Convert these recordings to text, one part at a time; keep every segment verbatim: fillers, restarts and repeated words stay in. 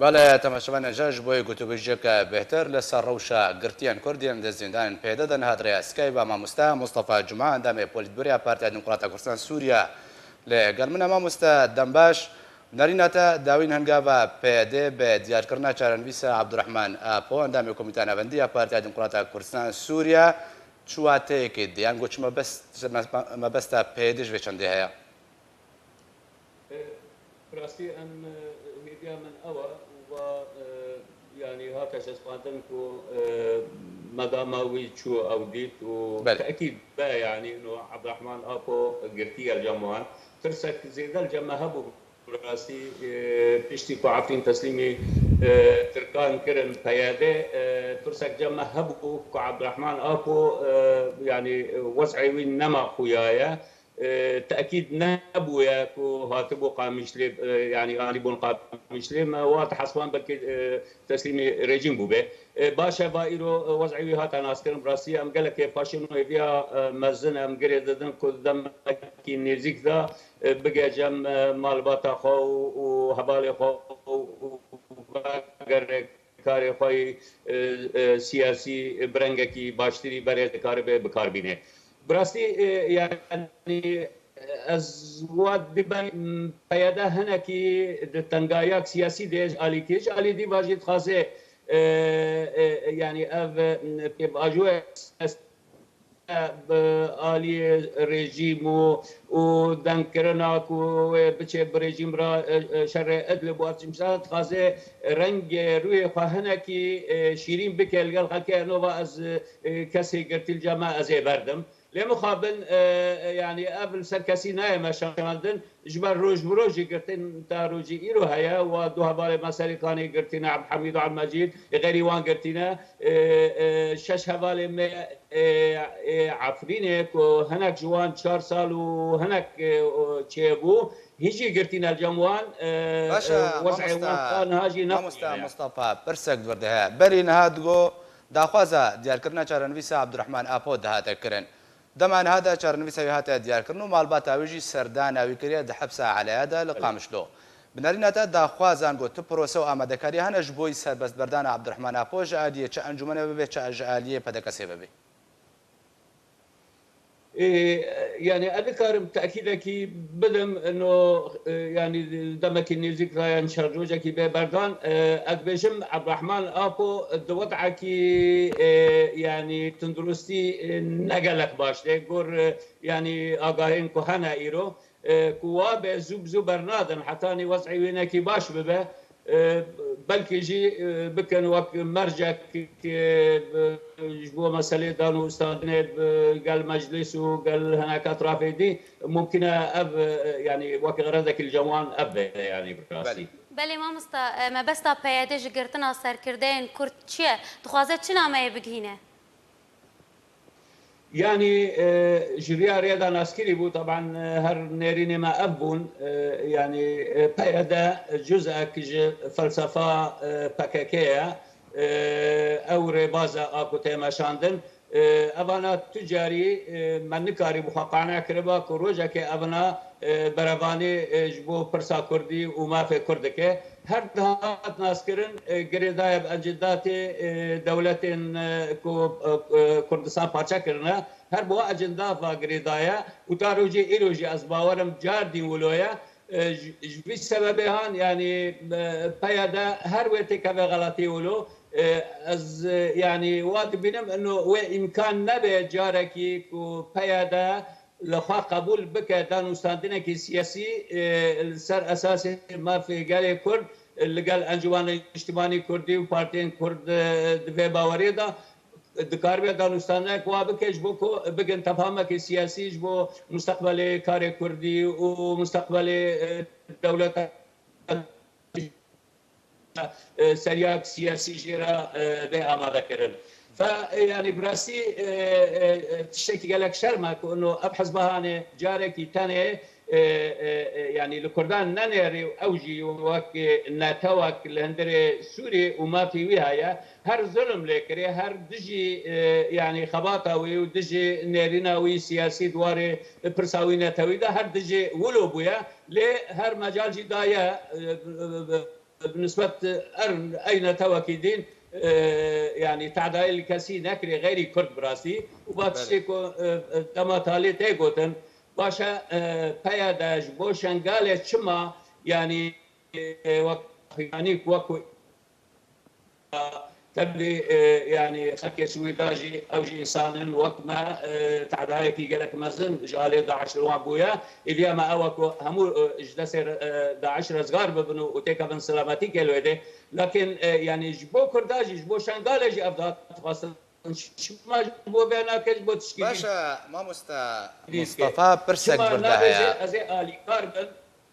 Belê, temaşevanên hêja, ji bo yê gotûbêjiyeke bêhtir li ser rewşa girtiyên Kurd yên di zîndanên P Y D de niha di rêya Skype ve mamoste Mustafa Cuma, endamê Polîtbûroya Partiya Demokrata Kurdistan Sûriye, li gel min e. Mamoste, dem baş. Bi nerîna te, dawîn hingava P Y D bi diyarkirina çarenivîsa Abdurrahman Apo, endamê Komîta Navendî ya Partiya Demokrata Kurdistan Sûriye, çi wateyekê dide? Yan got çi mebest-, me-, mebesta P Y D ji vê çendê heye? E, bi rastî em, e, hêviya min ew e û va, e, yanî hate şespandin ku, e, medama wî çû ew dît û Belê. Tekîd be, yanî no Abdurrahman Apo girtiye li cem wan. Tirsek zêde li cem me hebû, bi rastî, e, piştî ku Efrîn teslîmî, e, Tirkan kirin P Y D, e, tirsek cem me hebû ku Abdurrahman Apo, e, yanî, e, wez'ê wî nema xuya ye. E, tekîd nebûye ku hatibû Qamişlê, e, yanî anîbûn Qamişlê, me wa dihesiband belkî, e, teslîmî rejîm bûbe. E, baş e, va îro, e, wez'ê wî hate naskirin. Bi rastî em gelekê paşên û hêviya, e, mezin em girê didin ku demekî nêzîk de, e, bige cem, e, malbata xwe û, û hevalê xwe û, û vegere karê xwe yî, e, e, siyasî bi rengekî baştirî berê dikaribe bi kar bîne. Bi rastî, e, yanî, e, ez wa dibem, m, P Y D hinekî di tengayak siyasî de ji alî kê, ji alî dî va jî dixwaze, e, e, yanî ev, e, pêvajoya siyasî bi aliyê rejîm û, û dengkirina ku wê biçe bi rejîm re, e, e, şerê Idlib û ev tiştan dixwaze rengê rûyê xwe hinekî, e, şîrîn bike li gel xelkê. Nova ez, e, kesê girtî li cem me ez ê berdim. Lê mixabin, e, e, yanî ev li ser kesî nayê meşandin. Ji ber roj bi roj jî girtin ta rojî îro heye. Wa du hevalê me Serê Kanê girtîne, Ebdihemîd û Elmecîd, ê xeyrî wan girtîne. E, e, şeş hevalê me, e, e, Efrînê ku hinek ji wan çar sal û hinek, e, o, çêbû, hîn jî girtîne li cem wan, e, Baş e, e, wez'ê wan mamosta, ta niha jî mamosta nexuya ye. Mustafa, pirsek di vir de heye. Berî niha digo daxwaza diyarkirina çarenivîsa Abdurrahman Apo dihate kirin. Dema niha de çarenivîsa wî hate diyarkirin û malbata wî jî serdana wî kiriye di hepsa Elaya de li Qamişlo. Bi nerîna te daxwazan got tu prose û amadekariya hene ji bo yî serbestberdana Abdurrahman Apo ji aliyê çi encûmenê bibe, çi ji aliyê P D K'ê bibe? Ê, yanî ez dikarim tekîdekî bidim, no, e, yanî demekî nêzîk de yan çend rojekî bê berdan, e, ez dibêjim Abdurrahman Apo di wed'ekî, e, yanî tunduristî, e, ne gelek baş de. Gor, e, yanî agahiyên ku hene îro, e, ku wa be zû bi zû bernadin, hetanî wez'ê wî hinekî baş bibe, e, belkî jî, e, bikin wek mercek, e, ji bo meselê dan û standinê bi gel meclis û gel hinek etrafê dî, mumkin e ev, e, yanî wek xeredekî li cem wan ev be, yanî bi rastî. Belê. Belê mamosta, e, mebesta P Y D ji girtina serkirdeyên Kurd çi ye? Dixwaze çi nameyê bigihîne? Yanî, e, ji riya rêda naskirî bû, teban, e, her nêrînê me ev bûn, e, yanî, e, P Y D cuzek ji felsefa, e, P K K ye, e, ew rêbaz e a ku tê meşandin. E, evana tu carî, e, me nikarîbû xwe qane kiriba ku rojekê evina e, berevanî, e, ji bo pirsa kurdî û mafê kurd dike. Her dihat naskirin, e, girêdayê bi ecindatê, e, dewletên, e, ku, e, e, Kurdistan parçe kirine. Her bi wa ecinda va girêdaye û ta rojê îro jî ez bawerim cardîn wilo ye. E, ji, ji vî sebebê han, yanî, e, P Y D her wê têkeve xelatê wilo. E, ez, e, yanî, wa dibînim, ino wê îmkan nebe carekî ku P Y D li xwe qebûl bike danûstandinekî siyasî, e, li ser esasê mafê gelê Kurd, e, li gel Encûmena Niştimanî Kurdî û partiyên Kurd, e, di vê baweriyê de dikaribe danûstandinek wa bike ji bo ku bigin tefamekê siyasî ji bo mustaqbelê karê Kurdî û mustaqbelê, e, dewleta e, seryak siyasî jê re, e, bê amade kirin. Ve, e, yanî bi rastî, e, e, e, tiştekî gelek şerm e ku ino ev hizba hanê carekî tenê, e, e, e, yanî li Kurdan nenêrî û ew jî wek netewek li hundirê Sûrî û mafî wî heye, her zulm lê kirê, her dijî, e, yanî xebata wî û dijî nêrîna wî siyasî di warê pirsa wî netewî de her dijî wilo bûye, lê her mecal jî daye, e, e, e, bi nisbet er ey netewekî din, e, yanî tedayê li kesî nekirê, xeyrî Kurd bi rastî. Û ba Belê. tiştê ku, e, e, dema talê tê gotin, baş e, e, P Y D ji bo Şengalê çima, yanî, e, wek, yanî wek ku Tevlî, e, yanî xelkê Swêda jî, ew jî însan in wek me, e, tedayekî gelek mezin ji alê DAIŞ li wan bûye. Êviya me ew e ku hemû, e, ji destê, e, DAIŞ rezgar bibin û, û têkevin selametî kê li wê dê. Lakin, e, yanî ji bo Kurda jî, ji bo Şengalê jî ev dihat dixwestin. Çima ji bo vê nake, ji bo tişkî Baş e, mamoste dî dike. Mustafa, pirsek Çima vir de nabêje heye. Ez ê alîkar bin,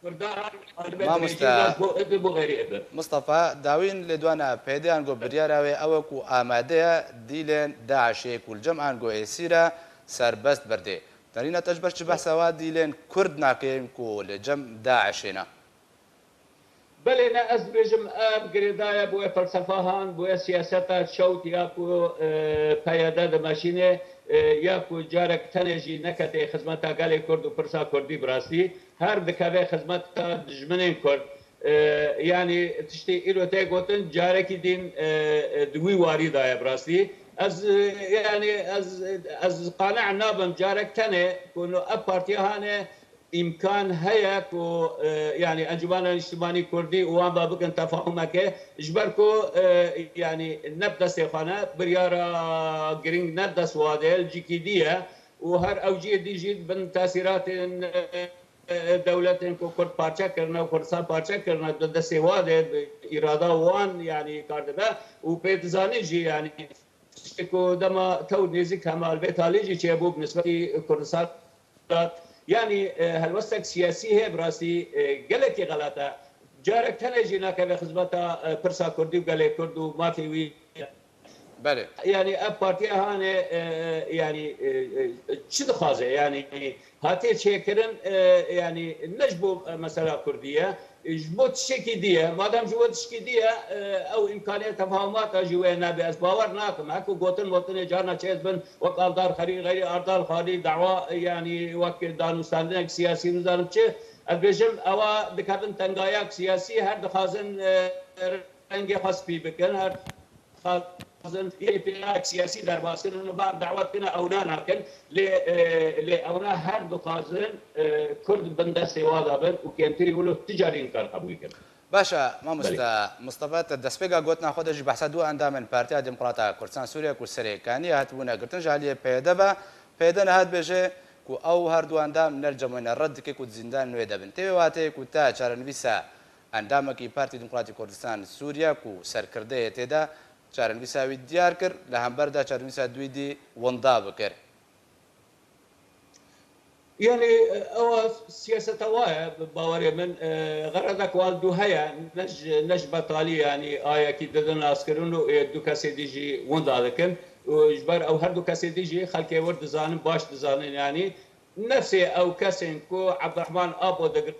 Kurdan, alî me Mamoste. dirêjî da ji bo Idlib û xeyrî Idlib. Mustafa, dawîn lêdwana P Y D'yan got biryara wê ew e ku amade ye dîlên DAIŞê ku li cem an got êsî re serbest berdê. Tenîna te ji ber çi behsa wa dîlên Kurd nakên ku li cem DAIŞê ne? Belê, ne ez dibêjim, ev girêdayî bûye felsefa han, bûye siyaseta çewt ya ku, e, P Y D dimeşîne, e, ya ku carek tenê jî nekete xizmeta gelê Kurd û pirsa Kurdî bi rastî. Her dikeve xizmeta dijminên Kurd. E, yanî tiştê îro tê gotin, carekî din, e, e, di wî warî de ye bi rastî. Ez, e, yanî ez, ez qane nabim, carek tenê ku no ev partiya hane, îmkan heye ku, e, yanî Encûmena Niştimanî Kurdî û wan ve bikin tefahumeke, ji ber ku, e, yanî ne bi destê xwe ne, biryara girîng ne bi dest wa de ye, li cîkî dî ye û her ew cihê dî jî bin tesîratên, e, e, dewletên ku Kurd parçe kirine û Kurdistan parçe kirine, di destê wa de, bi îrada wan yanî kar dibe û pê dizanî jî yanî tiştê ku dema tew nêzîk hema li vê talê jî çêbû bi nisbetî Kurdistan. Yanî, e, helwestek siyasî heye bi rastî, e, gelekî xelat e. Carek tenê jî nakeve xizmeta, e, pirsa Kurdî û gelê Kurd û mafê wî. Belê. Yanî ev partiya hane, e, yanî, e, e, çi dixwaze? Yanî hatiye çêkirin, e, yanî ne ji bo, e, mesela Kurdî ye. Ji bo tiştekî dî ye. Madem ji bo tiştekî dî ye, e, ew îmkaniyê tefahumata jî wê nebe. Ez bawer nakim. Heko gotin motinê carna çê dibin, wek Aldar Xelîl, xeyrî Ardal Xelîl, dawa, yanî wek danûstandinek siyasî, nizanim çi. Ez bêjim, ewa dikevin tengayek siyasî, her dixwazin, e, rengê xwe spî bikin, her dixwazin yê pênayek siyasî derbas kin û bar dawet kine, ewna nakin. Lê, e, lê ewna her dixwazin, e, Kurd bin destê wa de bin û kêmtirî wilo ti carî nikar qebûl kin. Baş e, mamoste Belê. Mustafa, te destpêka gotina xwe de jî behsa du endamên Partiya Demokrata Kurdistan Sûriye ku serê kaniye hatibûne girtin ji aliyê P Y D ve. P Y D niha dibêje ku ew her du endam ne li cem wê ne, red dike ku di zîndanên wê de bin. Tê wê wateyê ku te çarenivîsa endamekî Partî Demokratî Kurdistan Sûriye ku serkirdeyê tê de çarenivîsa wî diyar kir, li hember de çarenivîsa duyî dî winda bikir. Yanî, ewa siyaseta wa ye, bi bawerê min, e, xeredek wan du heye, ne ji, ne ji betalî, yanî ayekî didin naskirin û ê du kesê dî jî winda dikin. Û ji ber ew her du kesê dî jî xelkê wir dizanin, baş dizanin, yanî nefsê ew kesên ku Abdurrahman Apo digirin,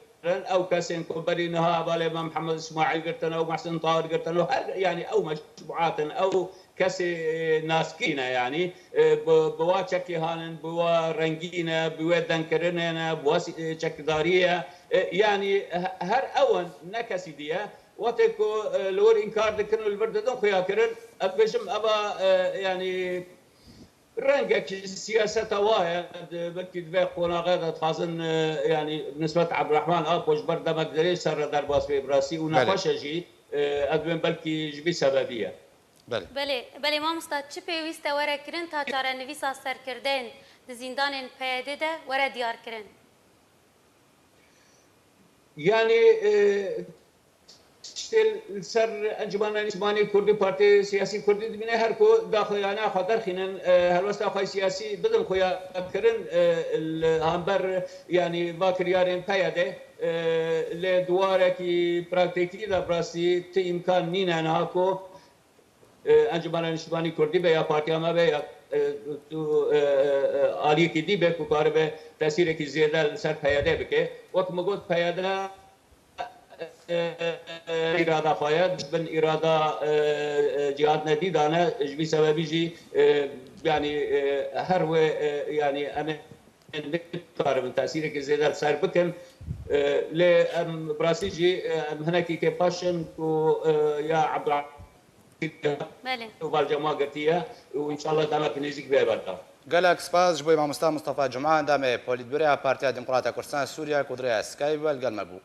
ew kesên ku berî niha hevalê me Mihemed Îsmaîl girtin, ew Muhsin Tahir girtin, û her, yanî ew mecmuat in, ew kesê, e, naskî ne, yanî, e, bi, bi wa çekî hanin, bi wa rengî ne, bi wê dengkirinê ne, bi wa sî-, e, çekdariyê ye. E, yanî he-, her ew in, ne kesî dî ye. Wextê ku, e, li wir înkar dikin û li vir didin xuya kirin, ez dibêjim eva, e, yanî rengekî siyaseta wa ye. Di, belkî di vê qonaxê de dixwazin, e, yanî bi nisbet Ebdurrahman Apo ji ber demek dirêj ser re derbas bê bi rastî û Belê. nexweş e jî, e, ez dibêm belkî ji vî sebebî ye. Belê. Belê, belê mamosta, çi pêwîst e were kirin ta çarenivîsa serkirdeyên di zîndanên P Y D de were diyar kirin? Yanî, e, tiştê li ser Encûmena Niştimanî Kurdî, Partî Siyasî Kurdî dibîne, her ku daxuyana xwe derxînin, e, helwesta xwe siyasî bidin xuya kirin, e, li hember, yanî va kiryarên P Y D, e, lê di warekî praktîkî de bi rastî ti îmkan nîne niha ku, e, Encûmena Niştimanî Kurdî be ya partiya me be ya, e, tu, e, e, e, aliyekî dî be ku karibe tesîrekî zêde li ser P Y D bike. Wek min got, P Y D, e, e, e, îrada xwe ye, bin îrada, e, e, Cihad Nedî dane, ji vî sebebî jî, e, yanî, e, her wê, e, yanî em ê nikaribin tesîrekî zêde li ser bikin. E, lê em bi rastî jî, e, em hinekî kêfxweş in ku, e, ya Abdulrahman Belê. û balca ma girtiye û înşallah demekî nêzîk bê berda. Gelek spas ji bo mamosta Mustafa Cuma, endamê Polîtbûroya Partiya Demokrata Kurdistan Sûriye ku di rêya Skype ve li gel me bû.